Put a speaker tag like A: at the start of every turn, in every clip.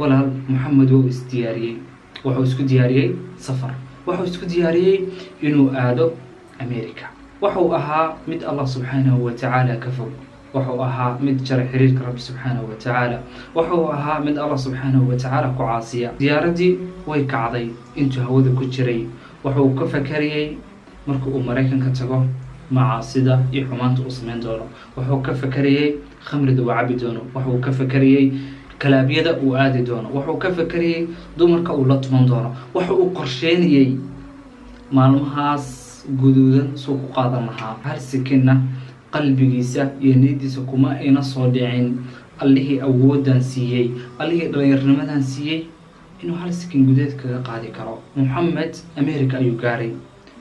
A: Walaal, Moxamed wuu isdiyaariyey. Wuxuu isku diyaariyey safar, wuxuu isku diyaariyey inuu aado America. Wuxuu ahaa mid Allah subxaanahu wa tacaala ka fog, wuxuu ahaa mid jaray xiriirka Rabbi subxaanahu wa tacaala, wuxuu ahaa mid Allah subxaanahu wa tacaala ku caasiya. Diyaaraddii way kacday. Intuu hawada ku jiray wuxuu ka fakarayey marka uu Maraykanka tago macaasida iyo xumaanta uu samayn doono. Wuxuu ka fakarayey khamrida uu cabi doono, wuxuu ka fakarayey clubyada uu aadi doono, wuxuu ka fakarayey dumarka uu la tuman doono. Waxa uu qorsheynayey maalmahaas guduudan suu ku qaadan lahaa. Hal sikinna qalbigiisa iyo niyadiisa kuma ayna soo dhicin Allihii awooddan siiyey, Allihii dhallinyarnimadan siiyey, inuu hal sikin gudeed kaga qaadi karo. Moxamed America ayuu gaaray.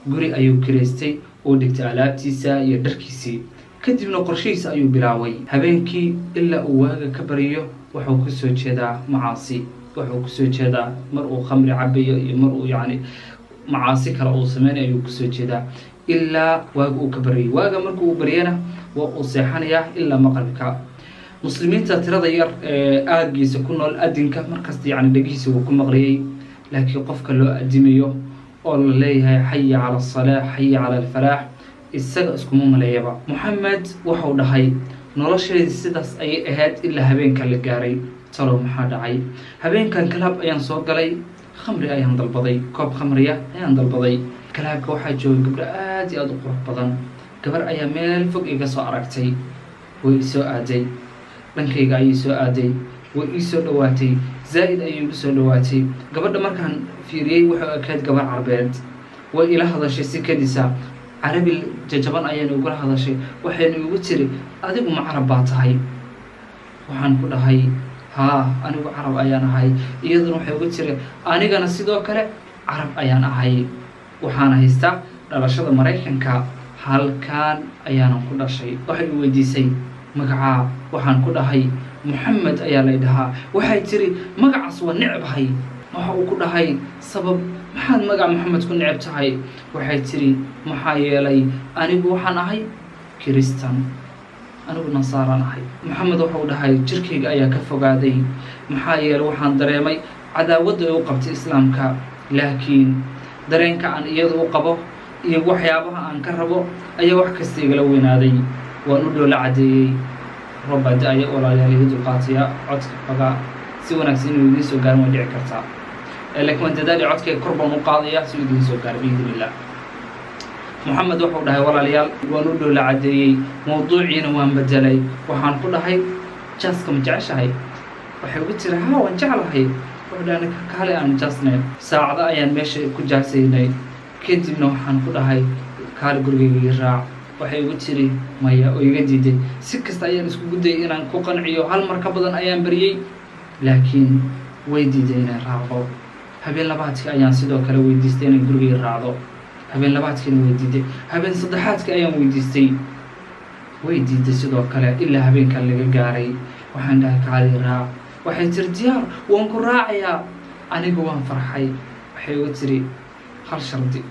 A: Guri ayuu kireystay oo dhigtay alaabtiisa iyo dharkiisii. Kadibna qorshihiisa ayuu bilaabay. Habeenkii ilaa uu waaga ka baryo wuxuu kusoo jeedaa macaasi, wuxuu kusoo jeedaa mar uu khamri cabayo iyo mar uu yacni macaasi kale uu sameynayo ayuu kusoo jeedaa ilaa waaga uu ka baryay. Waaga marka uu baryana waa uu seexanayaa ilaa maqribka. Muslimiinta tirada yar ee aagiisa ku nool adinka markasta yacni dhegihiisa wuu ku maqliyey, laakiin qofka loo adimayo oo la leeyahay "Xaya cala asalaax, xaya cala alfalaax", isaga iskuma maleeyaba. Moxamed wuxuu dhahay, nolosheedii sidaas ayay ahayd ilaa habeenkan la gaaray. Talow maxaa dhacay habeenkan? Club ayaan soo galay, khamri ayaan dalbaday, koob khamriya ayaan dalbaday. Clubka waxaa joogay gabdho aad iyo aada u qurux badan. Gabar ayaa meel fog iga soo aragtay, way isoo aaday, dhankayga ayay soo aaday, way ii soo dhowaatay, zaa'id ayay igu soo dhowaatay. Gabadha markaan fiiriyey wuxuu ekayd gabar Carbeed. Way ila hadashay si kadisa, Carabi jajaban ayayna igula hadashay. Waxayna igu tiri, "Adigu ma Carab baa tahay?" Waxaan ku dhahay, "Haa, anigu Carab ayaan ahay." Iyaduna waxay ugu tiri, "Anigana sidoo kale Carab ayaan ahay, waxaana haystaa dhalashada Maraykanka, halkaan ayaanan ku dhashay." Waxay i weydiisay, "Magacaa?" Waxaan ku dhahay, "Moxamed ayaa lay dhahaa." Waxay tiri, "Magacaas waa necbahay." Waxa uu ku dhahay, "Sabab? Maxaad magaca Moxamed ku neceb tahay?" Waxay tiri, "Maxaa yeelay anigu waxaan ahay Kiristan, anigu Nasaaraan ahay." Moxamed wuxuu dhahay, jirkayga ayaa ka fogaaday, maxaa yeelay waxaan dareemay cadaawadda ay u qabtay Islaamka, laakiin dareenka aan iyada u qabo iyo waxyaabaha aan ka rabo ayaa wax kasta igala weynaaday. Waan u dhoola caddeeyey. Roob baa da-aya, walaalayaal, iga dulqaataya. Codka xogaa si wanaagsan inuu idiin soo gaarin waa dhici kartaa, laakiin waan dadaali, codkayga kor baan u qaadaya si uu idiin soo gaaro biidn illah. Moxamed wuxuu dhahay, walaalayaal, waan u dhoola caddeeyey, mawduuciina waan bedelay. Waxaan ku dhahay, "Jaaska ma jeceshahay?" Waxay ugu tiri, "Haa, waan jeclahay." Wuxuu dhahay, "Kaale aan jaasnay." Saacado ayaan meesha ku jaasaynay. Kadibna waxaan ku dhahay, "Kaale gurigayga ii raac." Waxay igu tiri, "Maya," oo iga diiday. Si kasta ayaan iskugu dayay inaan ku qanciyo, hal mar ka badan ayaan baryey, laakiin way diiday inay raacdo. Habeen labaadkii ayaan sidoo kale weydiistay inay gurigay raacdo. Habeen labaadkiina way diiday. Habeen saddexaadkii ayaan weydiistay, way diiday sidoo kale. Ilaa habeenkan laga gaaray waxaan dhahay, "Kaali raac." Waxay tiri, "Diyaar, waan ku raacayaa." Anigu waan farxay. Waxay igu tiri, "Hal shardi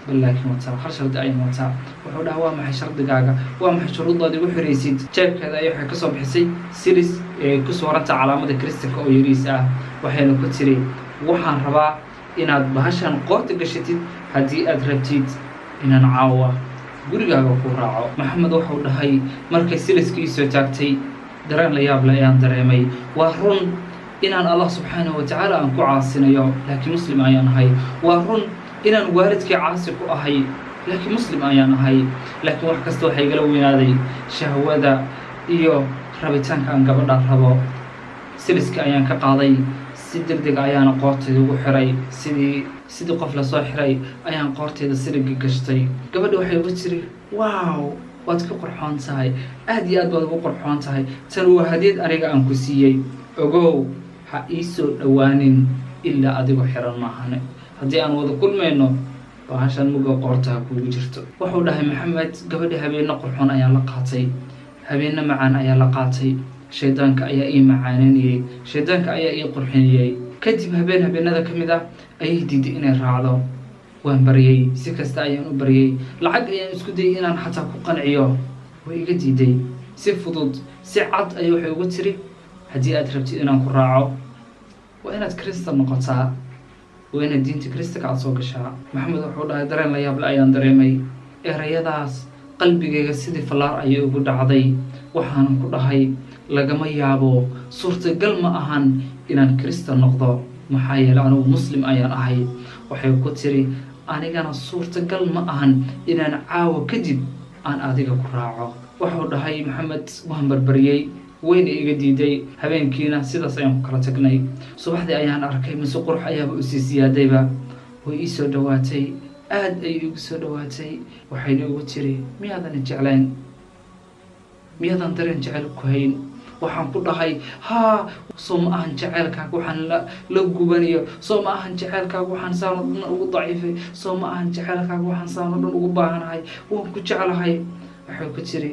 A: bal laakiin wataa, hal shardi ayaan wataa." Wuxuu dhaha, "Waa maxay shardigaaga? Waa maxay shuruudaad igu xiraysid?" Jeebkeeda ayay waxay kasoo bixisay silis ee ku suuranta calaamada Kristanka oo yariis ah. Waxayna ku tiri, "Waxaan rabaa inaad bahashan qoorta gashatid haddii aad rabtid inaan caawa gurigaaga ku raaco." Maxamed wuxuu dhahay, markay siliskii soo taagtay dareen la yaab leh ayaan dareemay. Waa run inaan Allah subxaanahu watacaala aan ku caasinayo, laakiin Muslim ayaan ahay. Waa run inaan waalidkii caasi ku ahay, laakiin Muslim ayaan ahay. Laakiin wax kasta waxaa igala weynaaday shahwada iyo rabitaanka aan gabadha rabo. Siliska ayaan ka qaaday, si deg deg ayaana qoortayda ugu xiray. Sidii qof lasoo xiray ayaan qoortayda siliga gashtay. Gabadha waxay ugu tiri, "Wow, waad ka qurxoon tahay, aad iyo aad baad ugu qurxoon tahay. Tan waa hadiyad aniga aan ku siiyey. Ogow, ha ii soo dhowaanin ilaa adigoo xiran maahane. Haddii aan wada kulmayno, bahashan muga qoorta ha kuugu jirto." Wuxuu dhahay Maxamed, gabadha habeenno qurxoon ayaan la qaatay, habeenno macaan ayaa la qaatay. Shaydaanka ayaa ii macaaninayey, shaydaanka ayaa ii qurxinayey. Kadib habeen habeenada ka mid ah ayay diiday inay raacdo. Waan baryey, si kasta ayaan u baryey, lacag ayaan isku dayay inaan xataa ku qanciyo, way iga diiday. Si fudud, si cad ayay waxay ugu tiri, "Haddii aad rabtid inaan ku raaco Waa inaad Kristan noqotaa, waa inaad diinta Kristanka aad soo gashaa. Maxamed wuxuu dhahay, dareen la yaable ayaan dareemay. Erayadaas qalbigayga sidii fallaar ayay ugu dhacday. Waxaanan ku dhahay, lagama yaabo, suurtagal ma ahan inaan Kristan noqdo, maxaa yeeley anigu Muslim ayaan ahay. Waxay ku tiri, anigana suurtagal ma ahan inaan caawa kadib aan adiga ku raaco. Wuxuu dhahay Maxamed, waan barbariyey, wayna iga diiday. Habeenkiina sidaas ayaan ku kala tagnay. Subaxdii ayaan arkay mise qurux ayaaba usii siyaadayba. Way ii soo dhawaatay, aad ayay igu soo dhawaatay. Waxayna igu tiri, miyaadan jeclayn? Miyaadan dareen jecel ku hayn? Waxaan ku dhahay, haa, soo ma ahan jeceelkaaga waxaan la gubanayo? Soo ma ahan jeceelkaaga waxaan saan oo dhan ugu daciifay? Soo ma ahan jeceelkaaga waxaan saan oo dhan ugu baahanahay? Waan ku jeclahay. Waxay ku tiri,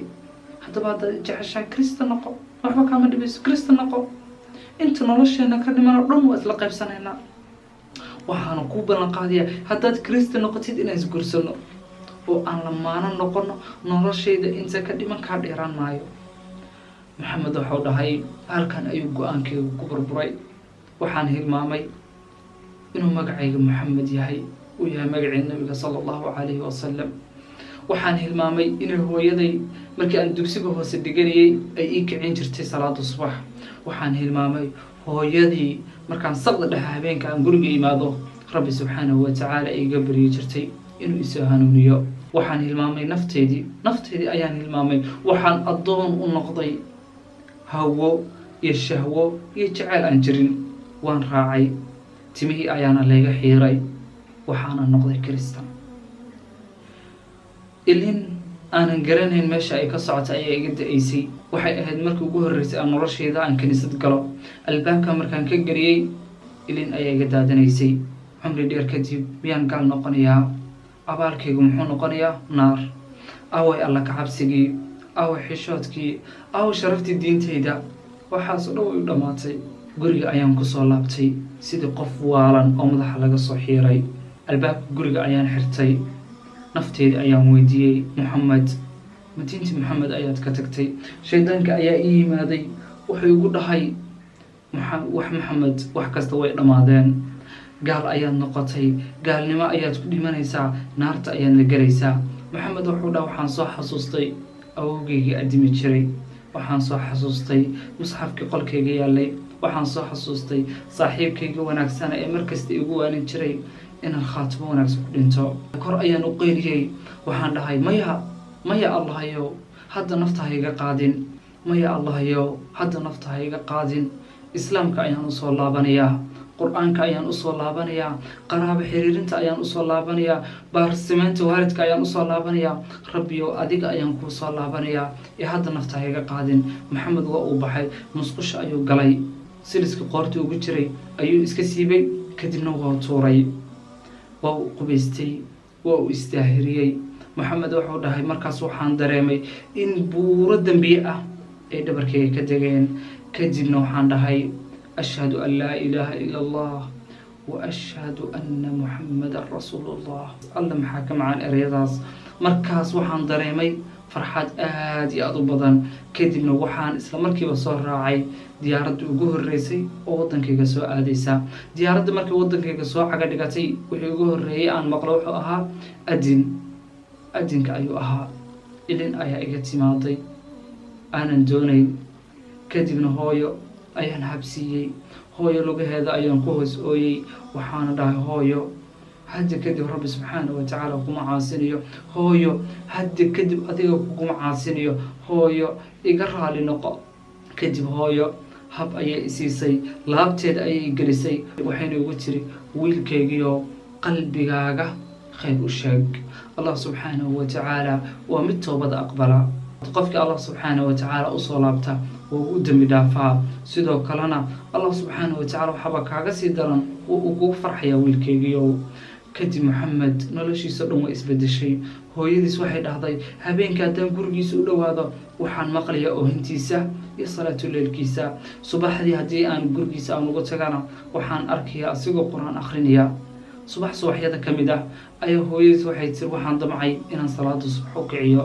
A: haddaba haddaad jeceshahay, Krista noqo, waxba kaama dhibayso, Krista noqo. Inta nolosheena ka dhiman oo dhan waa isla qaybsanaynaa. Waxaana kuu ballan qaadayaa haddaad Krista noqotid inaan isgursano oo aan lamaano noqono. Noloshayda inta ka dhiman kaa dheeraan maayo. Maxamed wuxuu dhahay, halkan ayuu go-aankayga ku burburay. Waxaan hilmaamay inuu magacayga Maxamed yahay, uu yahay magacii Nabiga sala Allahu calayhi wasalam. Waxaan hilmaamay inay hooyaday markii aan dugsiga hoose dhiganayay ay ii kicin jirtay salaada subax. Waxaan hilmaamay hooyadii markaan saqda dhexe habeenka aan guriga imaado Rabbi subxaanahu watacaala iga baryi jirtay inuu isoo hanuuniyo. Waxaan hilmaamay nafteydii, nafteydii ayaan hilmaamay. Waxaan addoon u noqday hawo iyo shahwo iyo jaceyl aan jirin. Waan raacay, timihii ayaana layga xiiray, waxaana noqday Kristan. Ilin aanan garanayn meesha ay ka socota ayaa iga da-aysay. Waxay ahayd markii ugu horreysay aan noloshayda aan kiniisad galo. Albaabka markaan ka geliyey, ilin ayaa iga daadanaysay. Cumri dheer kadib miyaan gaal noqonayaa? Abaalkaygu muxuu noqonayaa? Naar. Away Alla ka cabsigii? Away xishoodkii? Away sharaftii diintayda? Waxaas o dhan way u dhammaatay. Guriga ayaan kusoo laabtay sidii qof waalan oo madaxa laga soo xiiray. Albaabka guriga ayaan xirtay. Nafteedii ayaan weydiiyey, Moxamed, ma diintii Moxamed ayaad ka tagtay? Shaydaanka ayaa ii yimaaday. Wuxuu igu dhahay, wax Maxamed, wax kasta way dhammaadeen. Gaal ayaad noqotay, gaalnimo ayaad ku dhimanaysaa, naarta ayaadna gelaysaa. Maxamed wuxuu dhaha, waxaan soo xasuustay awowgeygii addimi jiray. Waxaan soo xasuustay musxafkii qolkayga yaallay. Waxaan soo xasuustay saaxiibkayga wanaagsana ee markasta igu waanin jiray inaan khaatimo wanaagsan ku dhinto. Kor ayaan u qeyliyey. Waxaan dhahay, maya, maya, Allahayow, hadda nafta ha iga qaadin. Maya, Allahayow, hadda nafta ha iga qaadin. Islaamka ayaan usoo laabanayaa, Qur-aanka ayaan usoo laabanayaa, qaraabo xiriirinta ayaan usoo laabanayaa, baarsimeynta waalidka ayaan usoo laabanayaa. Rabbiyow, adiga ayaan kuu soo laabanayaa ee hadda nafta ha iga qaadin. Maxamed waa uu baxay, musqusha ayuu galay, siliska qoorta ugu jiray ayuu iska siibay, kadibna waa tuuray. Waa uu qubaystay, waa uu isdaahiriyey. Maxamed wuxuu dhahay, markaas waxaan dareemay in buuro dembiye ah ay dhabarkayga ka degeen. Kadibna waxaan dhahay, ashhadu an laa ilaaha ila Allah wa ashhadu anna Muxammadan rasuulullah. Alla, maxaa ka macaan ereyadaas! Markaas waxaan dareemay farxad aada iyo aada u badan. Kadibna waxaan isla markiiba soo raacay diyaaradda ugu horreysay oo waddankayga soo aadeysa. Diyaaradda markii waddankayga soo caga dhigatay, wixii ugu horreeyey aan maqlo wuxuu ahaa adin, adinka ayuu ahaa. Ilin ayaa iga timaaday aanan doonayn. Kadibna hooyo ayaan habsiiyey, hooyo lugaheeda ayaan ku hoos ooyey. Waxaana dhahay, hooyo, hadda kadib Rabbi subxaana wa tacaala kuma caasinayo. Hooyo, hadda kadib adiga kuguma caasinayo. Hooyo, iga raali noqo. Kadib hooyo hab ayay isiisay, laabteed ayay gelisay. Waxayna igu tiri, wiilkaygiyo, qalbigaaga khayr u sheeg. Allah subxaanahu wa tacaala waa mid toobada aqbala. Qofkii Allah subxaanahu wa tacaala usoo laabta wuu u dembi dhaafaa. Sidoo kalena Allah subxaanahu wa tacala waxaaba kaaga sii daran uu kugu farxayaa, wiilkaygiyow. Kadib Maxamed noloshiisa dhan waa isbedeshay. Hooyadiis waxay dhahday, habeenka haddaan gurigiisa u dhowaado, waxaan maqlayaa oohintiisa iyo salaatuleelkiisa. Subaxdii haddii aan gurigiisa aan uga tagana, waxaan arkayaa asigoo Qur-aan akrinaya. Subax subaxyada ka mid ah ayaa hooyadiis waxay tiri, waxaan damcay inaan salaada subax u kiciyo.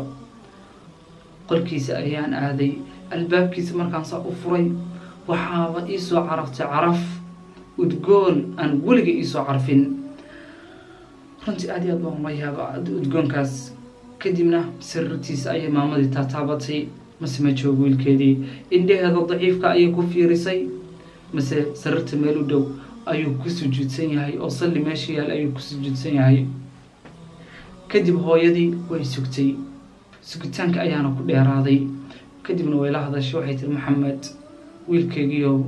A: Qolkiisa ayaan aaday. Albaabkiisa markaan saa u furay, waxaaba iisoo caraftay caraf. Udgoon aan weliga iisoo carfin. Runtii aad iyo aad baan ula yaaba udgoonkaas. Kadibna sariirtiisa ayay maamadii taataabatay. Mase ma joogo wiilkeedii. Indhaheeda daciifka ayay ku fiirisay, mase sariirta meel u dhow ayuu ku sujuudsan yahay, oo salli meesha yaal ayuu ku sujuudsan yahay. Kadib hooyadii way sugtay, sugitaanka ayaana ku dheeraaday. Kadibna way la hadashay. Waxay tiri, "Maxamed, wiilkeygiiyo."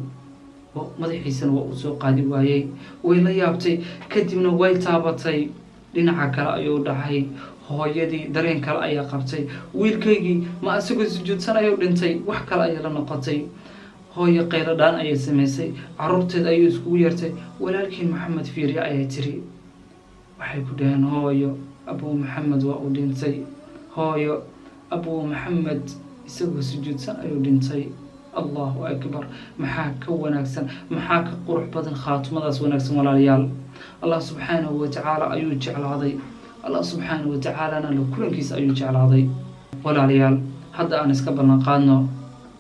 A: Madaxiisana waa uu soo qaadi waayey. Way la yaabtay. Kadibna way taabatay, dhinaca kale ayuu dhacay. Hooyadii dareen kale ayaa qabtay. Wiilkaygii ma asagoo sujuudsan ayuu dhintay? Wax kale ayay la noqotay. Hooyo qaylo dhaan ayay samaysay. Caruurteed ayuu iskugu yeertay. "Walaalkiin Maxamed fiiriya," ayay tiri. Waxay ku dhaheen, "Hooyo, Abuu Maxamed waa uu dhintay. Hooyo, Abuu Maxamed isagoo sujuudsan ayuu dhintay." Allahu akbar! Maxaa ka wanaagsan? Maxaa ka qurux badan khaatumadaas wanaagsan, walaalayaal? Allah subxaanahu watacaala ayuu jeclaaday. Allah subxaanahu watacaalana la kulankiisa ayuu jeclaaday. Walaalayaal, hadda aan iska ballan qaadno,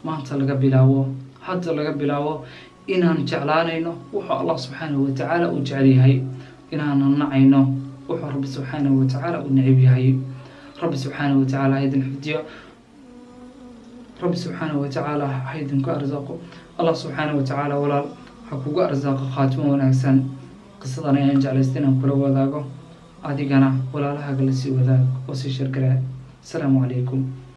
A: maanta laga bilaabo, hadda laga bilaabo, inaan jeclaanayno wuxuu Allah subxaanahu watacaala uu jecel yahay, inaanan nacayno wuxuu Rabbi subxaanahu watacaala uu necib yahay. Rabbi subxaanahu watacaala ha idin xifdiyo. Rabbi subxaanahu watacaala ha idinku arsaaqo. Allah subxaanahu watacaala, walaal, ha kugu arsaaqo khaatimo wanaagsan. Qisadan ayaan jeclaystay inaan kula wadaago. Adigana walaalahaaga la sii wadaag oo sii share garee. Asalaamu calaykum.